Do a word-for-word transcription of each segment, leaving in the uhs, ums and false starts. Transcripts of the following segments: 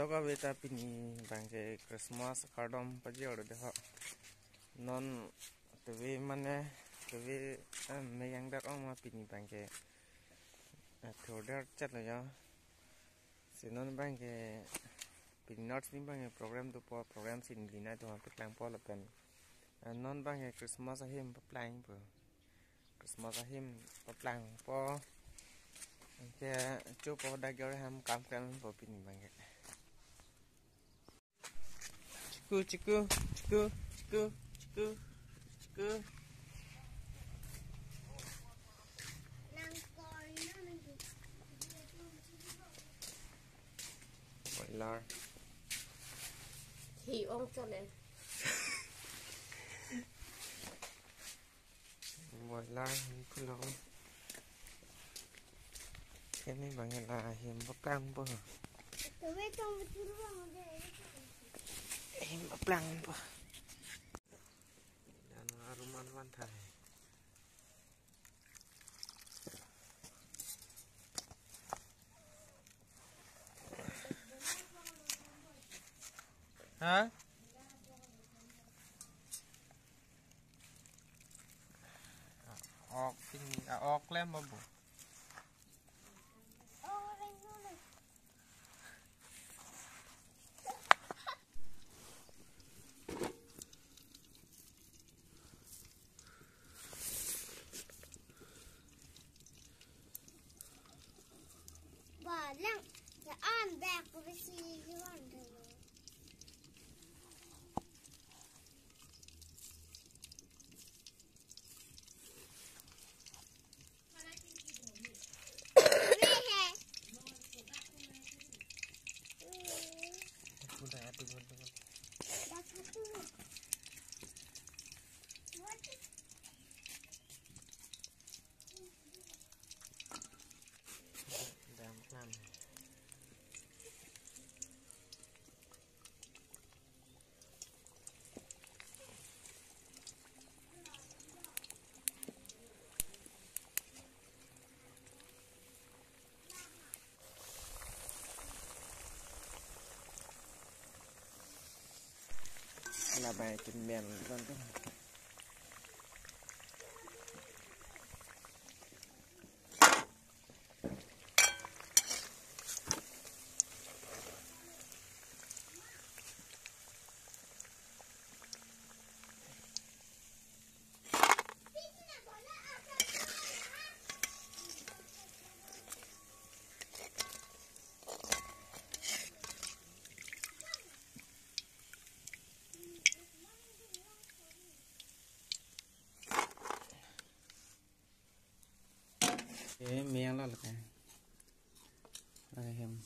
Tok ave ta pini abangke Christmas kardom pajir do ho. Non teve mane teve, eh, meyang dak ong ma pini abangke, eh, thurder chat lo jo. Si non abangke pini North East abangke program dopo, program si neli nai atum paklangpo lapen, eh, non abangke Christmas ahim paplangpo. Christmas ahim paplangpo. Anke chopo dak jor ham kam klempo pini abangke. Chiku, chiku, chiku, chiku, chiku, chiku. Boiler. Hi ong chole. Boiler hi pulo. Kene abangke la ahim paplangpo. Ahim paplangpo. Dan aruman van thai. Ha? Ok, pini, ah, ok klem babu. Balang, ya an bag ko besi yuan dulu. Labai kemen kan tu. Eh, meyang la lake. Lake hem.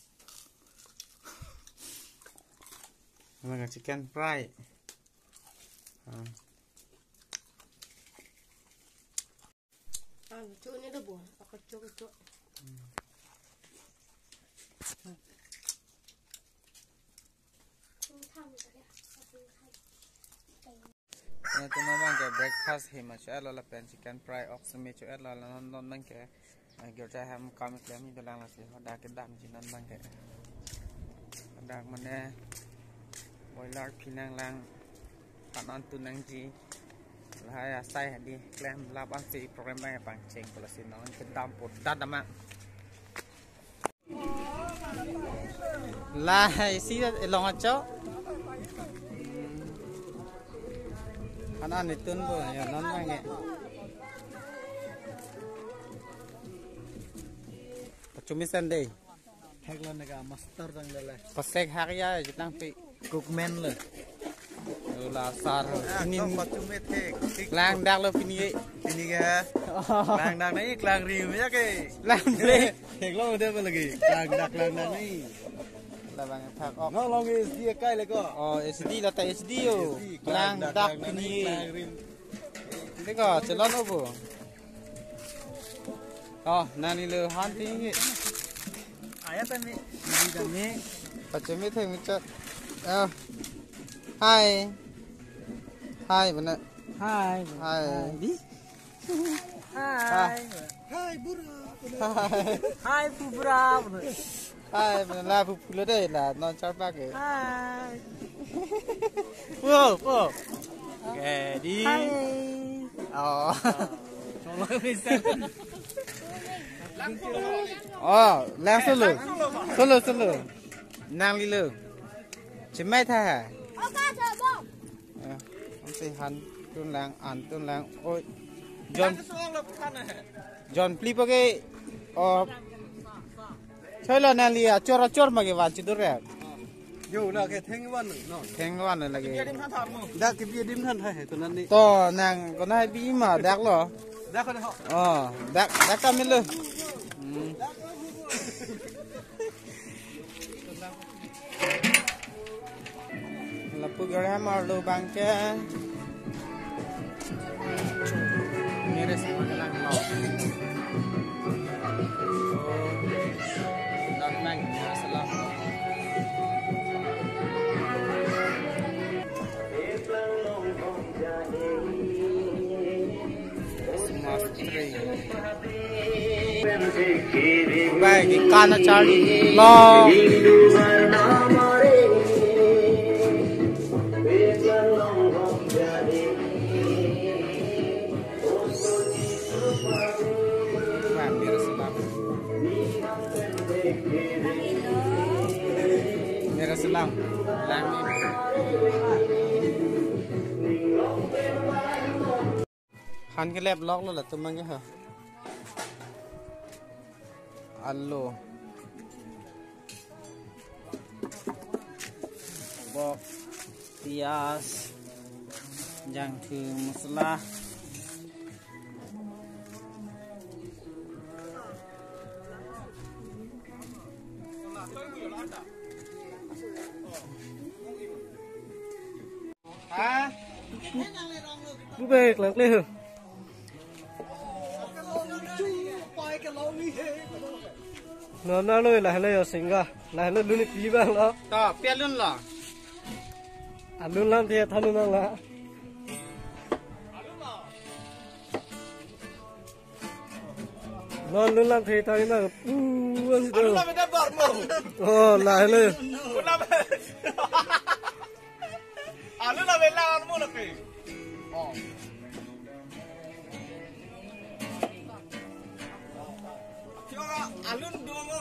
Lake chicken fry. Ah. Ah, lucu ini deh, Bu. Aku cuk, cuk. Ini atum abangke breakfast hima cho-etlo lapen chicken fry ok seme cho-etlo, la non non abangke, eh, girja hem kam klem ni dolang lasi hadak kedamji non abangke. Hadak mane boiler phi nanglang, pan-an tu nangji. Lahai asai hadi klem lap ansi program abangke pangcheng ko lasi non kedam put dat dama. Lahai isi elong acho. Anan itun bo, ya, non abangke. Pachumi Sunday. Hek lo nega master dang lele. Pasek hak ya, jitang pi. Cookman lo. Ula sar. Ah, ini to pachumi thek. Thek. Lang dak lo pini. Pini ke. Oh. Lang dak nai, lang riu ya ke. Lang ble. Hek lo udah apa lagi? Lang dak, lang dak nai. Labang thak ok. Nong long S D kai le ko. Oh, S D la ta S D yo. S D, lang dak, lang dak pini. Lang riu. Deko, chelon obo. Oh, nani lo han tinggi. Aya tami. Ini kami. Pachumi thek muchot. Oh. Hai. Hai, bana. Hai. Hai. Di. Hai. Hai, bura. Hai. Hai, bura. Hai, mana la pupulo dei la, non charpak ke. Hai. Po, po. Oke, di. Hai. Oh. Oh, langsung lo. Solo, solo. Nanglilo. Chimai tha hai. Eh, ansi han tun lang, an tun lang. Oi. John. John Philip ke. Oh. Choi lo nangli achor achor ma kevan chidur ya. Yo, la ke thengvan no. Thengvan lagi. Dak kebi adim than hai to nani. To nang konat bi ma dak lo. Dak ko ho. Oh, dak dak kami lo. Hmm. Lapu gari ham arlo bangke. Nearest Magelang lo. Not nang nearest lang. Semester three. Bai, ke kana charli lo. Bai, mera selam. Mera selam. Lang ni. Han kelep lok lo latum abang ke ha. Alu. Bok. Piyaj. Jangthu masala. Ha? Bu bek lang kle. Non na loi la le yo singa. La le lun pi bang lo. To, pi alun lo. Alun lam the thanu nang la. Non lun lam the thanu nang. Pu an si to. Alun lam da bar mo. Oh, la le. Alun lam. Alun lam la mo la pe. Oh. Alun do mo.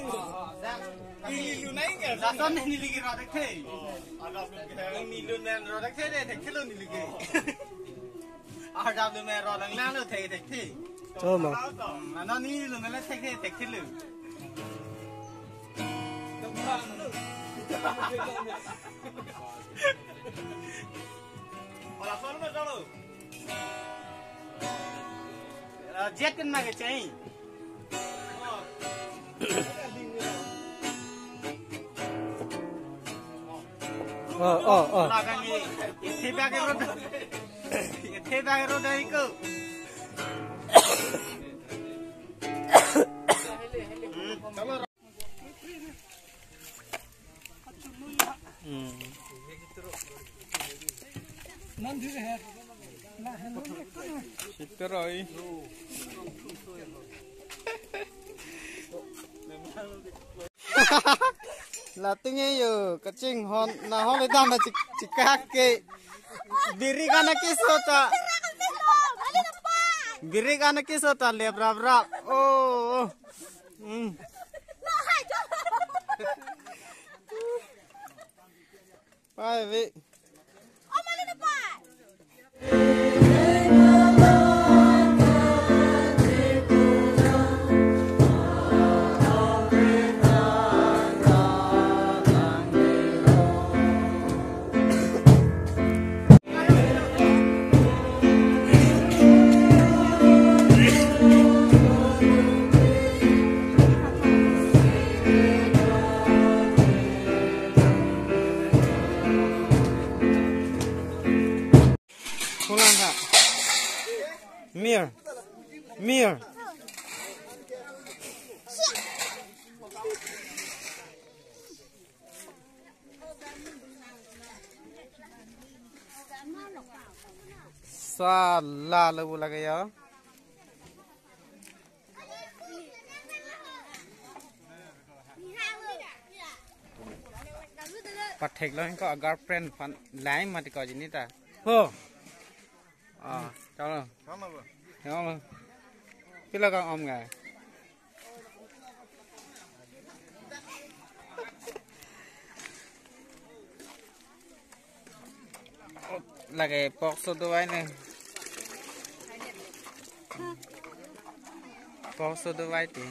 Neli lun nai ke. Lason neli ke ro thekthe. Neli lun ro thekthe de thekthe lo neli ke. Ar dam lun ro lang lang lo thek thekthe. Cho ma. Hmm, ano neli lun le thekthe thekthe lo. Hola, solo me solo. Ah, jet pen ma ke chai. Oh, oh, oh. Hola, kami. Isi bag road. Isi bag road hai ko. Hmm, chalo. Hmm. Sitter oi. Latum ke yo, kachinghon, nahon le dam chik-, chikak ke. Biri kana keso ta. Biri kana keso ta lep rap rap. Oh, oh. Hmm. Pai ve. Kulang ka? Mir. Mir. Sala lebu lagi ya. Pathek lo ko girlfriend aphan lai mati ko jini ta. Ho. Ah, chalo. Chalo. Pilo kang om ga. Lake pokso dovai ne. Pokso dovai ti.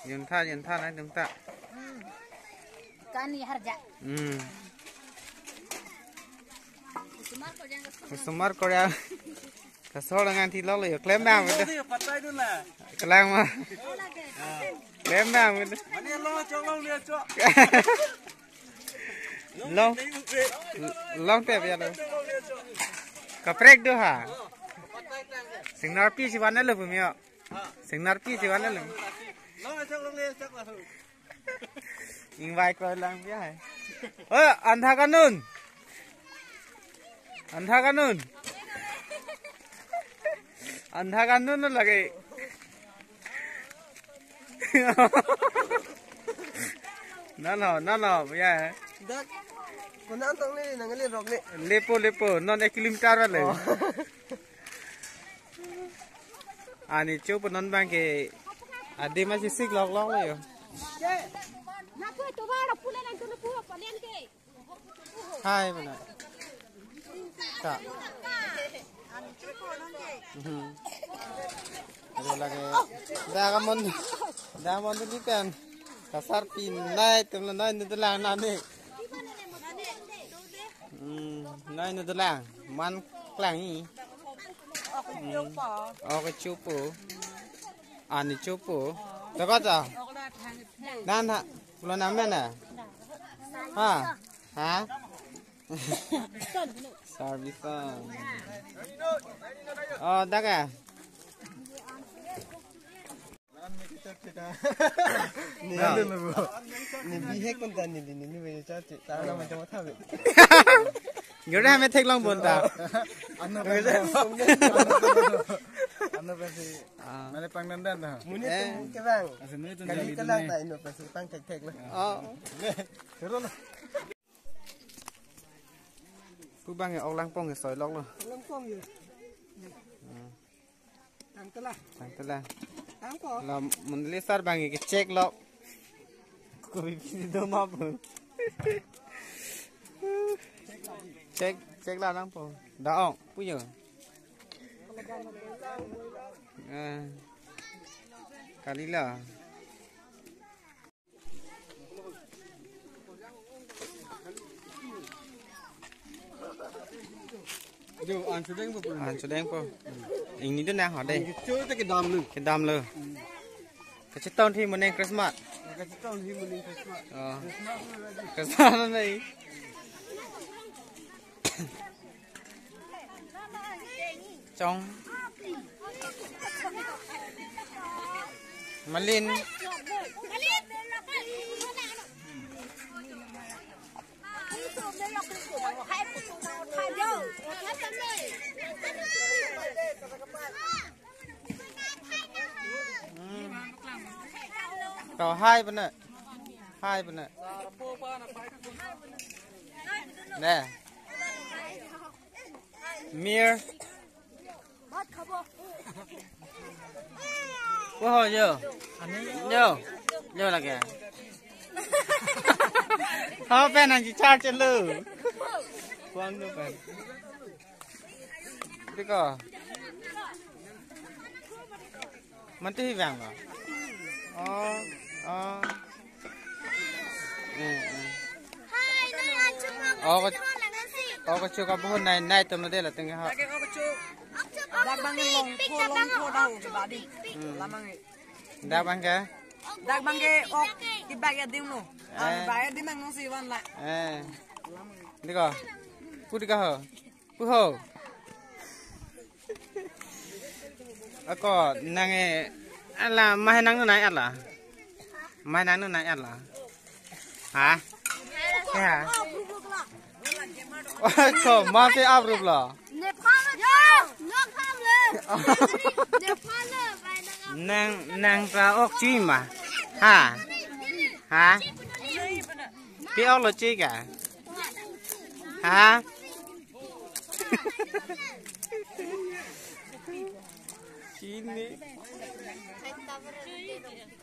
Juntha, juntha na juntha. Kani harja. Hmm. Kusumar Korea. Kasol dengan thilok lo yo klem bang bedo. Patai dun la. Kelang ma. Klem bang bedo. Mane lo chok lo le chok. Long. Long te ya lo. Kaprek do ha. Singnarpi si wan lo bumio. Singnarpi si wan lo. Lo chok lo le chok lo. Ingvai kroi lang pi hai. Oh, andha kanun. Andha kanun. Andha kanun lo lake. Nalo, nalo, ya. Dak. Kona tong ni nang le rok ni. Lepo, lepo, non ek kilometer le. Oh. Ani chupo non bang ke adi ma si sik lok lok lo yo. Hai mana? Ta. Mhm. Aduh lake. Dak amon. Dak amon tu di kan. Kasarpi nai tum lo nai nu dolang nani. Hmm, nai nu dolang. Man klang i. Hmm. Oh, kechupo. Ani chupo. Takot ah. Dan ha. Pulo nang men ah. Ha? Ha? Service. Oh, dak ah. Ni, ni bihek pun tani ni, ni bihek chat chat. Tangan nama cuma thabe. Gede hame theklong pon ta. Ano pesi? Ano pesi? Ah. Mane pangdandan ta. Muni Eh. Tum ke bang. Asa muni tum Kali jali kelang dun ta ne. Ino pesi pang thek thek lah. Oh. Terus lah. Pu bang ya ok langpong ya soi lok lo. Langpong ya. Hmm. Tang telah. Tang telah. Tang ko. La mundali sar bang ya kechek lok. Ko bibi do ma pu. Chek, chek la langpong. Da ong, punya. Eh. Kali la. Jo, an chudeng po. An chudeng po. Ingni do na ha de. Cho te kedam lo. Kedam lo. Kachetong thi moning Christmas. Kachetong thi moning Christmas. Oh. Christmas lo dei. Christmas lo dei. Chong. Malin. Hmm. To hai pena. Hai pena. Ne. Mir. Wo ho yo. Yo. Yo lake. Ho pen nang chichar chelo. Kuang do pen. Diko. Manti hi vang lo. Oh, oh. Eh, eh. Oh, ko, oh, ko chuka buhon nai, nai tum de la tengah ha. Dak bang long ko long ko dah ke badi. Hmm. Lamang e. Dak bang ke? Dak bang ke ok tibak ya dim lo. Ah, Eh. Bak ya dim ang nong si van la. Eh. Diko. Pu diko ho. Pu ho. Ako nang e ala mah nang nai ala. Mah nang nai ala. Ha? Ya. Ako mah si aprup lo. Nang nang ta ok chi ma. Ha. Ha. Pi ok lo chi ka. Ha? Sini.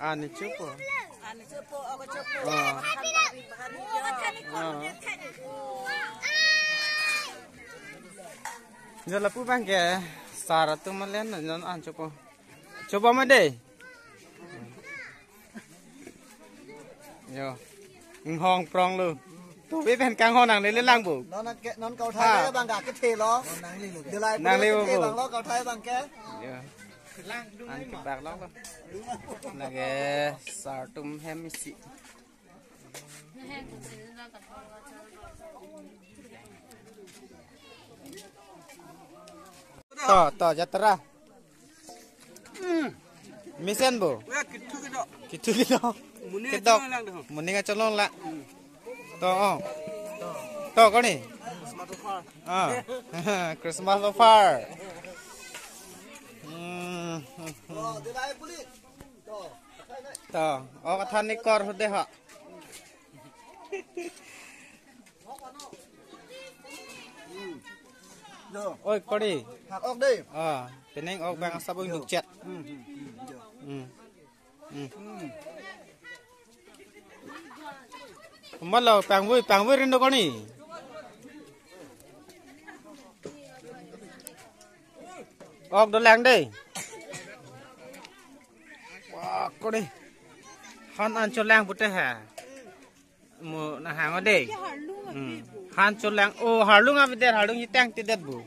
Ah, ne chopo. Ah. Ah. Jo lapu abang ke sar atum malen non an chopo. Chopo ma dei. Jo. Inghong prong lo. Tu bi pen kanghon nangne lang bo. Non ke, non kauthai abang ke kethe lo. Delai nangle kethe bo. Abang lo kauthai abang ke. Jo. An kebak lo. Lake sar atum hem isi. To, to, jatra. Mesen bo. Ya, kitu kitu. Kitu kitu. Muni kedok. Muni kacholong la. To, oh. To, koni. Ah. Christmas offer. Hmm. To, oh, kathan ni kor hude ha. Oi, kori. Hak ok dei. Ah, peneng ok bang asap oi dukchet. Hmm. Hmm. Malo pangvui, pangvui rindo koni. Ok dolang dei. Wah, kori. Han an cholang pute ha. Mo na hang ode. Hmm. Han cholang. Oh, harlung avedet, harlung itang tidet bu.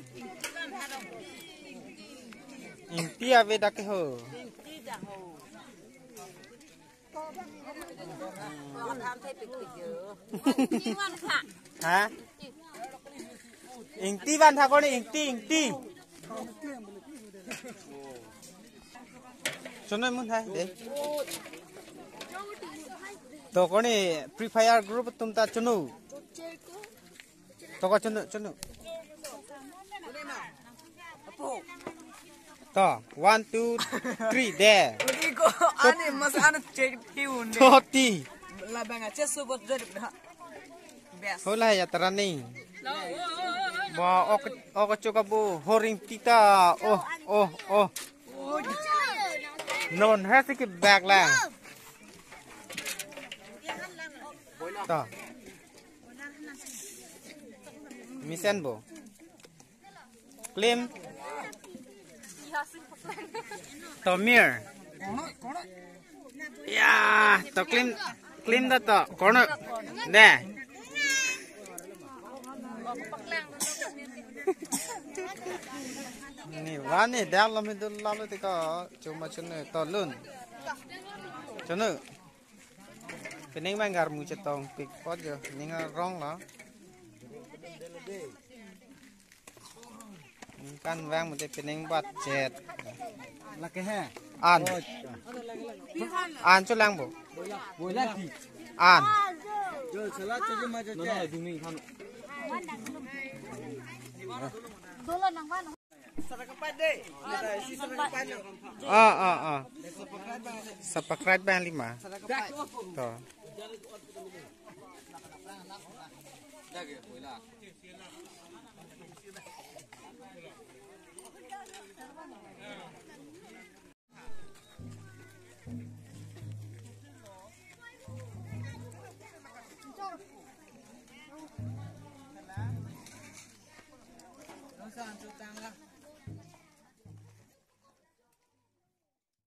Ingti avedet ke ho. Ha? Ingti van tha koni, ingti, ingti. Chonoi mun hai dei. To koni Free Fire group atum ta chonu. To ko chonu, chonu. To, one, two, three, there. Udi ko ani mas anu cek ti unde. Thirty. Labang ache subot jod. Best. Hola ya tarani. Ba ok, ok choka bu horing tita. Oh, oh, oh. Non hasi ke bag lang. To. Mesen bo. Klim. To mir. Ya, to klim, klim da to. Kono. Dei. Ni vani dak lo mi dul lalo tiko chuma chunu to lun. Chunu. Peneng bang garmu chetong pik pot jo. Ning arong lo. Kan bang mute peneng bat chet. Lake he. An. Oh. An cholang bo. Bola ti. An. Jo sala choji ma jo che. Ah, ah, ah. Subscribe bang lima. To.